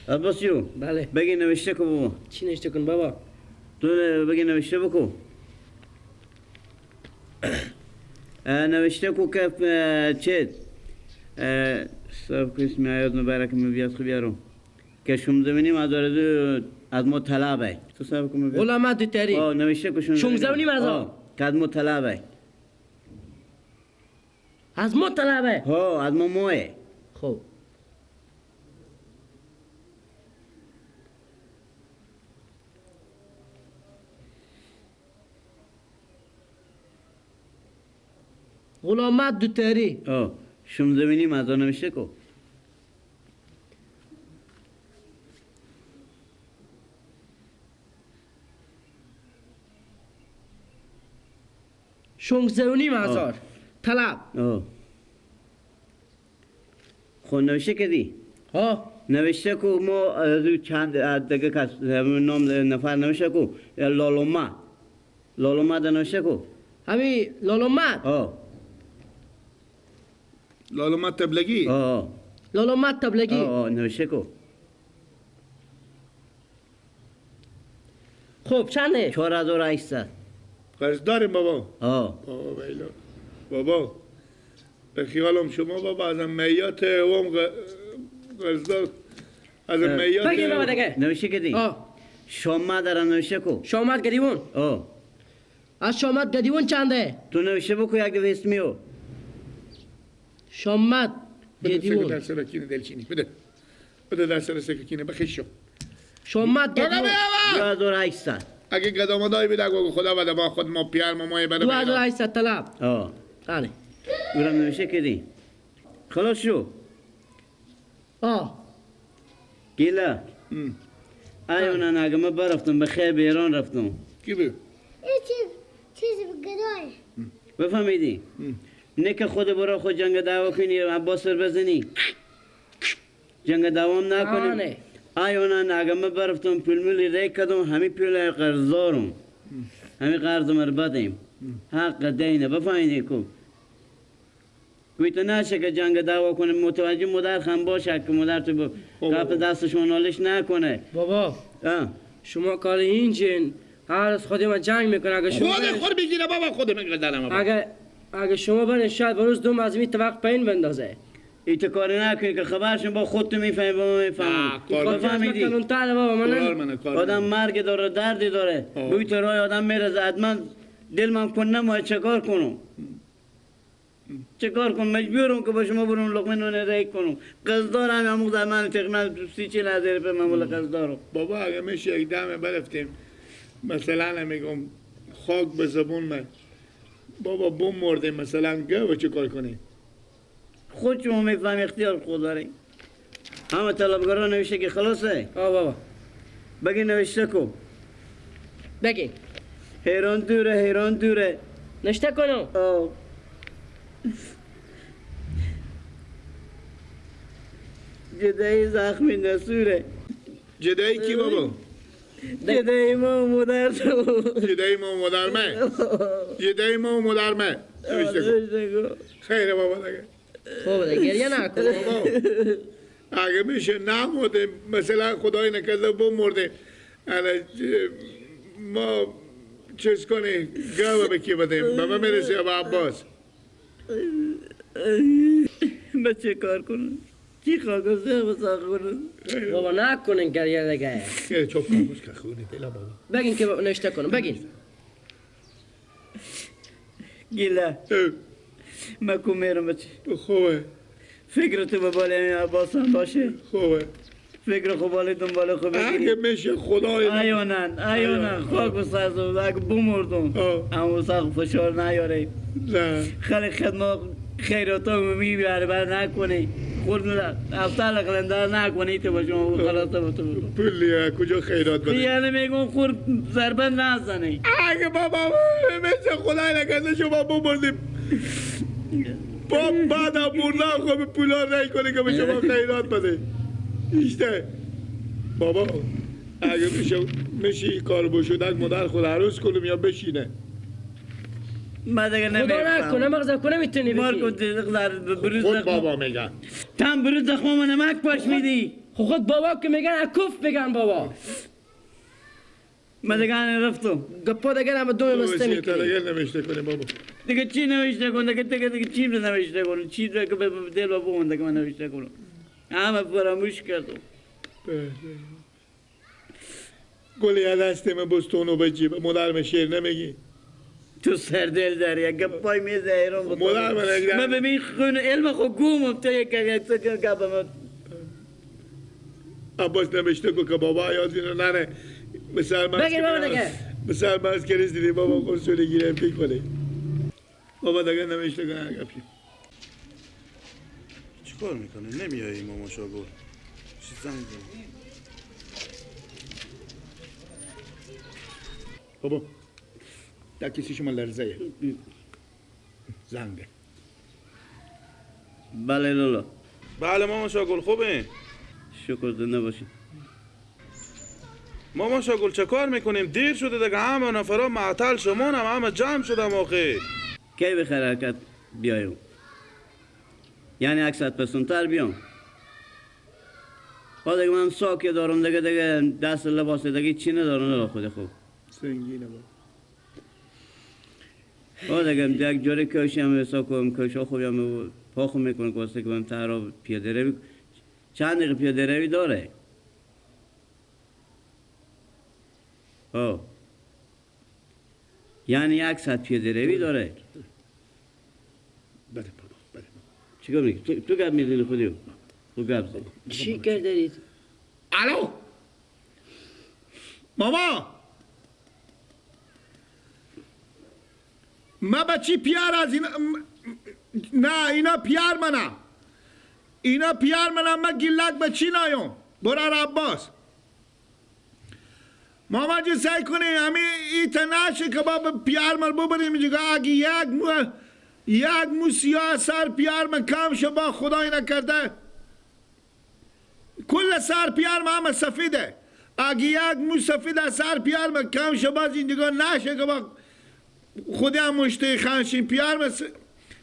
عباس جو. بله. بگی نوشته کو بابا. چی نوشته کن بابا؟ تو بگی نوشته بکو. نوشته کو که چه صاحب کس میاد مبارک میاد خو بیارم که شم زمینی ما داره از ما طلبه. تو صاحب کو میاد غلامت دو تری. نوشته کو شم زمینی ما که از ما طلبه. از ما طلبه؟ ها از ما موه. خب غلامت دو تری. شم زمینی ما نوشته کو. 16,500 طلب. خب نوشته کردی؟ ها نوشته کو ما از چند دیگه کس نام نفر نوشته کو لالوما لالوما ده نوشته کو. همین لالوما. لالوما تبلگی. لالوما تبلگی. نوشته کو. خب چنده؟ 4800. قرض داریم بابا. بابا بیلا بابا به خیالم شما بابا از میات اوم قرض دار از میات. بگی بابا دیگه. نوشته کردی؟ شامد دارم نوشته کو. شامد گدیون. از شامد گدیون چنده؟ تو نوشته بکو یک دفعه اسمیو. شامد گدیون. بده سر کینه دلچینی بده. بده در سر سکینه بخشو. شامد گدیون. 2800. اگه قدامدای بده اگه خدا بده با خود ما پیار ما مای بده. 2800 طلب. آره. اونم نوشته کردی؟ خلاص شو. گیلا. ایونا اگه من برفتم به خیر به ایران رفتم. کی بود؟ چیز گدای. بفهمیدی؟ نه که خود برا خود جنگ دعوا کنی عباس رو بزنی. جنگ دعوام نکنیم. ایونا اگه من برفتم پول مولی ری کردم همین پول قرضدارم. همین قرض مر بدیم. حق دینه بفهمیدی کو. گویی نشه که جنگ دعوا کنه متوجه مادر خم باشه که مادر تو قپ دستشون نالش نکنه. بابا شما کار اینجین هر از خود من جنگ میکنه. اگه شما خود خود بگیره بابا خود من دارم. اگه شما برین شاید بروز دوم از می طبق پایین بندازه. ایت کاری نکنی که خبرشون با خودت میفهمی با ما میفهمم. بفهمیدی؟ آدم مرگ داره دردی داره. گویی تو راه آدم میرزه حتما دل من کن نمایه چه کار کنم؟ چه کار کنم؟ مجبورم که با شما برم لقمه نون ری کنم. قصدارم همون زمان تقریبا 30-40 هزار به من قصدارم. بابا اگه میشه یک دمه برفتیم مثلا میگم خاک به زبون من بابا بوم مرده مثلا گه چه کار کنی؟ خود شما میفهم اختیار خود داری. همه طلبگارا نوشته که خلاصه؟ بابا بگی نوشته کو. بگی حیران دوره حیران دوره. نوشته کنم. جدایی زخمی نسوره. جدایی کی بابا؟ جدایی ما و مادر تو. جدایی ما و مادر من. جدایی ما و مادر من. نوشته کو. خیره بابا دیگه. خب دیگه گریه نکن بابا. اگه میشه نمرده مثلا خدای نکرده بمرده ما چیز کنی گاوه به کی بدیم؟ به من میرسه به عباس. من چه کار کنم؟ چی خاک بساق کنم؟ بابا نکنین گریه دیگه. چوب کاغذ که خونه دلا بابا. بگین که نوشته کنم بگین. گیله من کو میرم بچه. خوبه. فکر تو به بالای عباس هم باشه. خوبه. فکر خوب بالای دنبال خوب بگیری. اگه میشه خدای ایونن ایونن خاک بسازم اگه بمردم اما ساق فشار نیاره. نه خیلی خدمت خیراتا میبره بر نکنی خود افتال قلندر نکنی تو با شما خلاصه با تو پولیه کجا خیرات بده؟ یعنی میگم خور ضربه نزنی. اگه بابا مثل خدای نکرده شما بمردیم با بعدم مردم خب پولا رای کنه که به شما خیرات بده. ایشته بابا اگه میشه این کار بشودک مادر خود عروس کنم یا بشینه؟ من دیگه خدا نکنه مغزم کنه میتونی بگی. مارکو خود بابا میگه تم بروز زخمامو نمک پاش میدی. خود بابا که میگن اکوف بگن بابا. من دیگه رفتم. گپا دیگه هم دو بسته میکنی. دیگه نوشته کنیم بابا. دیگه چی نوشته کنم؟ دیگه چی نوشته کنم؟ چی دیگه به دل بابا دیگه من نوشته کنم. همه فراموش کردم. گلی دست من بستونو بجیب مادر شعر نمیگی. تو سردل داری یک پای میز ایران بود. مادر من من ببین خون علم خو گومم تا یک گپ من. عباس نوشته کو که بابا یاد اینو نره. مثل من بگیر بابا دیگه. مثل من از کریس دیدی بابا خودشون گیره پی کنه. بابا دیگه نوشته کنه گپی. چیکار میکنه؟ نمیایی ماما شاگل. چی زنگ زدی؟ بابا در کسی شما لرزه زنگه. بله لالا. بله ماما شاگل خوبه؟ شکر زنده باشی. ماما شاگل چه کار میکنیم؟ دیر شده دیگه، همه نفرا معطل شما هم همه جمع شدم آخه. کی به حرکت بیایم؟ یعنی یک ساعت پسونتر بیام. با دیگه من ساکی دارم دیگه، دیگه دست لباس دیگه چی ندارم لالا خود خوب. سنگینه با. با دیگه یک جوری کشی هم حساب کنم، کشا خوبی هم پاخو میکنه که واسه که من تهرا پیاده روی چند دقیقه پیاده روی داره. آه یعنی یک ساعت پیاده روی داره. بله بابا بله. چیکار میکنی؟ تو گپ میزنی خودی؟ تو گپ زنی. چی کردید؟ الو ماما ما بچی پیار از اینا نه اینا پیار منم اینا پیار منم ما گیلک بچی نایم برار عباس ماما جی سعی کنی همی ایتا نشه که با پیار من ببریم اینجا اگه یک مو سیاه سر پیار من کم شه با خدای نکرده کل سر پیار من همه سفیده اگه یک مو سفید سر پیار من کم شه باز این دیگه نشه که با خودی هم مشته خانشین پیار من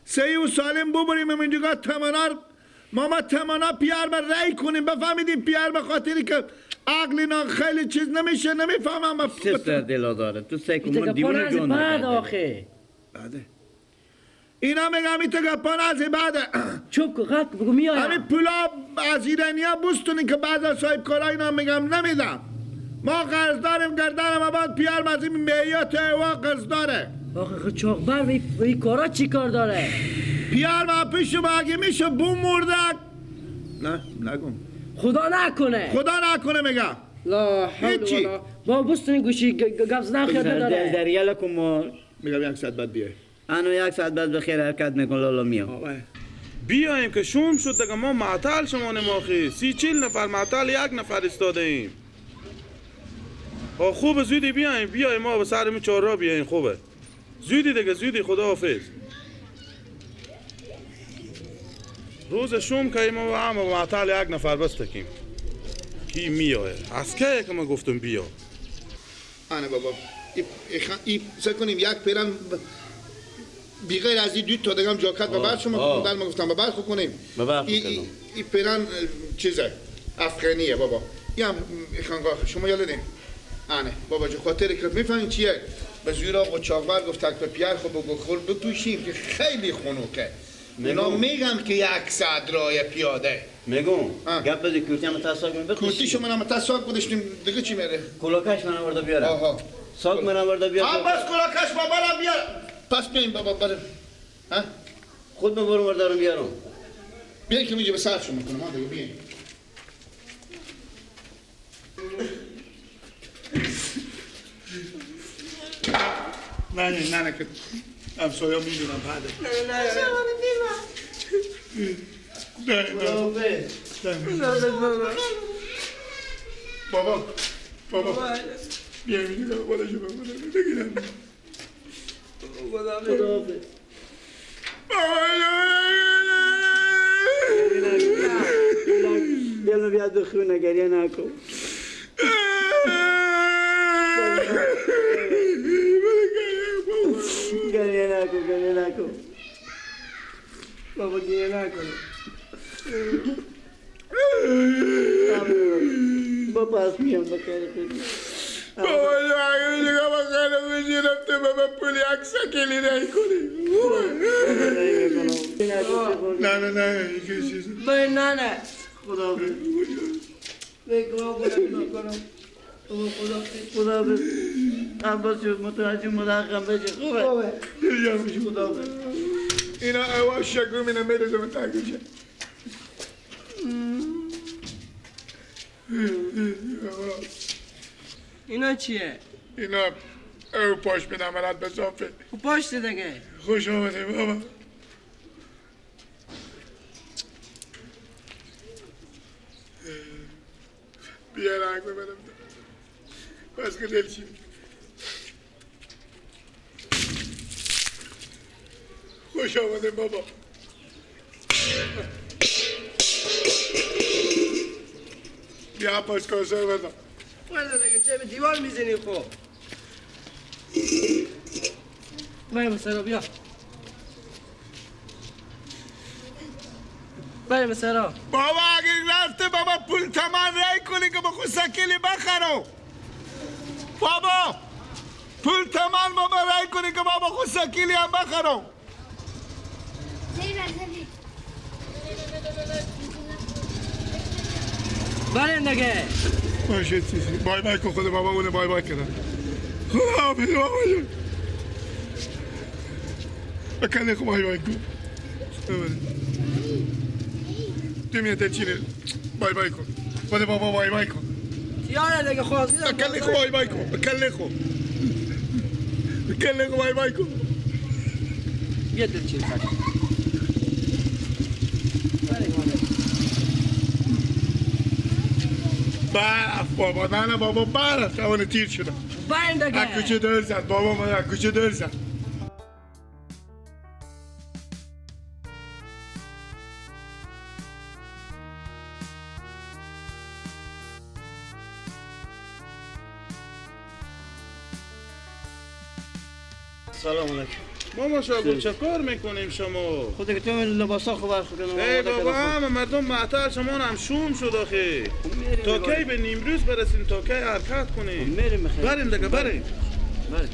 سی و سالم ببریم اینجا تمنار ماما تمنا پیار من رای کنیم بفهمیدیم پیار به خاطری که عقل اینا خیلی چیز نمیشه نمیفهمم. چه سر دلا داره تو سعی کن من دیوونه جون بعد آخه بعده اینا میگم این تگپان از بعده چوب که غلط بگو میایم همین پولا از ایرانیا بوستونین که بعد از صاحب کارا اینا میگم نمیدم ما قرض داریم گردنم بعد پیار از این میات ایوا قرض داره آخه چاقبر این کارا چی کار داره؟ پیار ما پیش ما اگه میشه بوم مردک نه نگم خدا نکنه خدا نکنه میگم لا حول ولا با بستون گوشی گپ زدن خیلی داره در یلا کن میگم یک ساعت بعد بیای انو یک ساعت بعد بخیر حرکت میکن لالا میام بیایم که شوم شد دیگه ما معطل شمانیم آخه 30-40 نفر معطل یک نفر ایستاده ایم. خوبه زودی بیایم بیایم ما به سر می چهار راه بیایم خوبه زودی دیگه زودی خداحافظ. روز شوم که ما هم معطل یک نفر بس تکیم کی میایه از که که ما گفتم بیا. آنه بابا ای سعی کنیم یک پیرم بی غیر از این دو تا دیگه هم جاکت به بعد شما در ما گفتم به بعد خو کنیم ای پیرن چیزه افغانیه بابا ای هم خانگاه شما یاد آنه بابا جو خاطر که میفهمین چیه به زور آقا چاقبر گفت تک به پیار خب بگو خور بپوشیم که خیلی خنوکه اینا میگم که یک ساعت راه پیاده میگم گپ بزن کورتی هم تساق من بپوشیم کورتی شما هم تساق گذاشتیم دیگه چی میره کلاکش من آورده بیارم آها ساق من آورده بیارم عباس کلاکش بابا را بیار پس بیایم بابا بریم ها خود من برم وردارم بیارم بیاین که میگه به سر شما کنم ها دیگه بیاین نه نه نه که همسایه میدونم بعده نه نه نه بابا بابا بیا میدونم بالا شما بگیرم خداحافظ. دلم بیاد خونه گریه نکن. گریه نکن گریه نکن بابا گریه نکن. بابا میام بخیر خوشی. بابا جان دیگه بخیر خوشی رفته بابا پول یک سکلی رای کنی. نه نه نه چیز. نه نه. خدا حافظ. خدا خدا حافظ. عباس متوجه مداقم بشه خوبه. خدا حافظ. اینا اول شکر مینا میرزم تاکوشه. اینا چیه؟ اینا او پاش میدم برات بزافه. پاش دیگه. خوش آمدی بابا. بیا رنگ ببرم. بس که دل چی؟ خوش آمدی بابا. بیا پاش کاسه بزن. بزن دیگه چه به دیوار میزنی خب. بریم سرا بیا. بریم سرا. بابا اگه رفته بابا پول تمام رای کنی که با خود سکیلی بخرم. بابا پول تمام بابا رای کنی که بابا خود سکیلی هم بخرم. بریم دیگه. باشه چیزی بای بای کن خود بابا اونه بای بای کردن. خدا حافظ بابا جون. بکنه خب بای بای کن. تو میاد دلچینه بای بای کن. خود بابا بای بای کن. یاره دیگه خواست. بکنه خب بای بای کن. بکنه خب. بکنه خب بای بای کن. بیا دلچین سر. برف بابا نه بابا برف توان تیر شدم. بریم دیگه. از کوچه دور زد بابا من از کوچه دور زد. سلام علیکم. ماما شاگل چه کار میکنیم شما؟ خود که تو لباسا خوب برخورد. ای بابا همه مردم معطل شما هم شوم شد آخه. تا کی به نیمروز برسیم تا کی حرکت کنیم؟ میریم بخیر. بریم دیگه بریم. بریم.